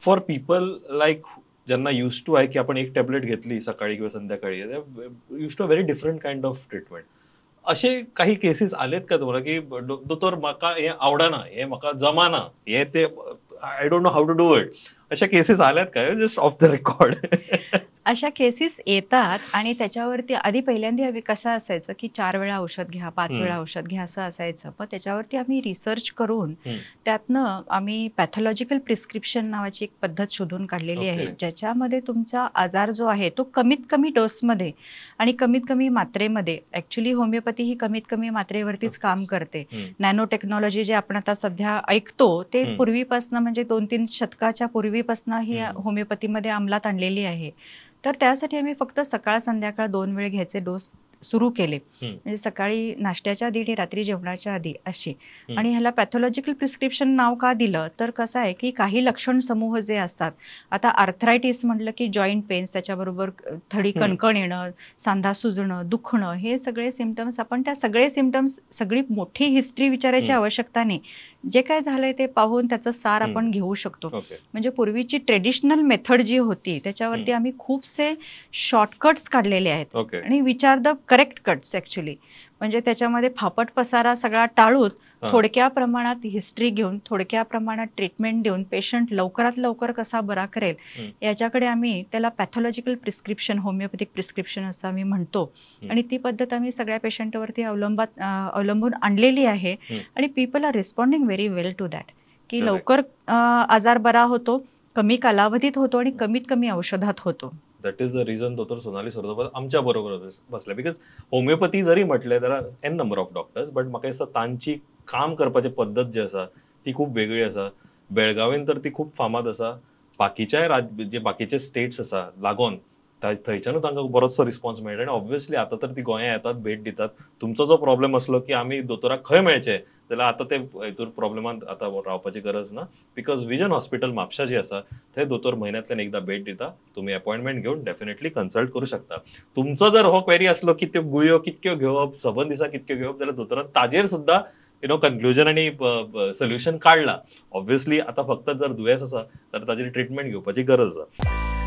For people like ज्यांना use two आहे की आपण एक टॅबलेट घेतली सकाळी किंवा संध्याकाळी, used to a very different kind of treatment. असे काही केसीस आलेत का तुम्हाला की दोतोर म्हाका हे आवडना, हे म्हाका जमाना, हे ते I don't know how to do it, अशा केसेस आल्यात काय? Just of the record. अशा केसेस येतात आणि त्याच्यावरती आधी पहिल्यांदा आम्ही कसं असायचं की 4 वेळा औषध घ्या, 5 वेळा औषध घ्या असं असायचं. पण त्याच्यावरती आम्ही रिसर्च करून त्यातनं आम्ही पॅथॉलॉजिकल प्रिस्क्रिप्शन नावाची एक पद्धत शोधून काढलेली आहे, ज्याच्यामध्ये तुमचा आजार जो आहे तो कमीत कमी डोसमध्ये आणि कमीत कमी मात्रेमध्ये, ॲक्च्युली होमिओपॅथी ही कमीत कमी मात्रेवरतीच काम करते. नॅनो टेक्नॉलॉजी जे आपण आता सध्या ऐकतो ते पूर्वीपासनं म्हणजे 2-3 शतकाच्या पूर्वीपासनं ही होमिओपॅथीमध्ये अंमलात आणलेली आहे. तर त्यासाठी आम्ही फक्त सकाळ संध्याकाळ 2 वेळ घ्यायचे डोस सुरू केले, म्हणजे सकाळी नाश्त्याच्या आधी आणि रात्री जेवणाच्या आधी अशी. आणि ह्याला पॅथॉलॉजिकल प्रिस्क्रिप्शन नाव का दिलं तर कसं आहे की काही लक्षण समूह जे असतात, आता आर्थरायटिस म्हटलं की जॉईंट पेन्स, त्याच्याबरोबर थडी कणकण येणं, सांधा सुजणं, दुखणं, हे सगळे सिमटम्स आपण त्या सगळे सिमटम्स सगळी मोठी हिस्ट्री विचारायची आवश्यकता नाही, जे काय झालंय ते पाहून त्याचं सार आपण घेऊ शकतो. म्हणजे पूर्वीची ट्रेडिशनल मेथड जी होती त्याच्यावरती आम्ही खूपसे शॉर्टकट्स काढलेले आहेत आणि which are the correct cuts actually. म्हणजे त्याच्यामध्ये फापट पसारा सगळा टाळून थोडक्या प्रमाणात हिस्ट्री घेऊन थोडक्या प्रमाणात ट्रीटमेंट देऊन पेशंट लवकरात लवकर कसा बरा करेल याच्याकडे आम्ही त्याला पॅथॉलॉजिकल प्रिस्क्रिप्शन, होमिओपॅथिक प्रिस्क्रिप्शन असं आम्ही म्हणतो. आणि ती पद्धत आम्ही सगळ्या पेशंटवरती अवलंबून आणलेली आहे आणि people are responding very well to that, की लवकर आजार बरा होतो, कमी कालावधीत होतो आणि कमीत कमी औषधात होतो. That is the reason दोतोर सोनाली सरनोबत आमच्या बरोबर बसले, because homeopathy जरी म्हटलें there are n number of doctors, but म्हाका दिसता तांची काम करपाची पद्दत जी आसा ती खूब वेगळी आसा. बेळगावीन तर ती खूब फामाद आसा, बाकीच्याय जे बाकीचे स्टेट्स आसा लागोन थंयच्यानूय तांकां बरोचसो रिस्पॉन्स मेळटा. आनी ऑब्वियसली आतां तर ती गोंया येतात, भेट दितात. तुमचो जो प्रॉब्लेम आसलो की आमी दोतोराक खंय मेळचे, जाल्यार आतां ते हितूर प्रॉब्लेमांत आतां रावपाची गरज ना, because vision hospital Mapusa जी आसा थंय दोतोर म्हयन्यांतल्यान एकदां भेट दिता. तुमी अपॉयंटमेंट घेवन डेफिनेटली कन्सल्ट करूं शकता. तुमचो जर हो क्वेरी आसलो की त्यो गुळयो कितक्यो घेवप, सबंद दिसा कितक्यो घेवप, जाल्यार दोतोरान ताजेर सुद्दां you know conclusion आनी सोल्युशन काडला. ऑब्वियसली आतां फक्त जर दुयेंस आसा तर ताजेर ट्रिटमेंट घेवपाची गरज आसा.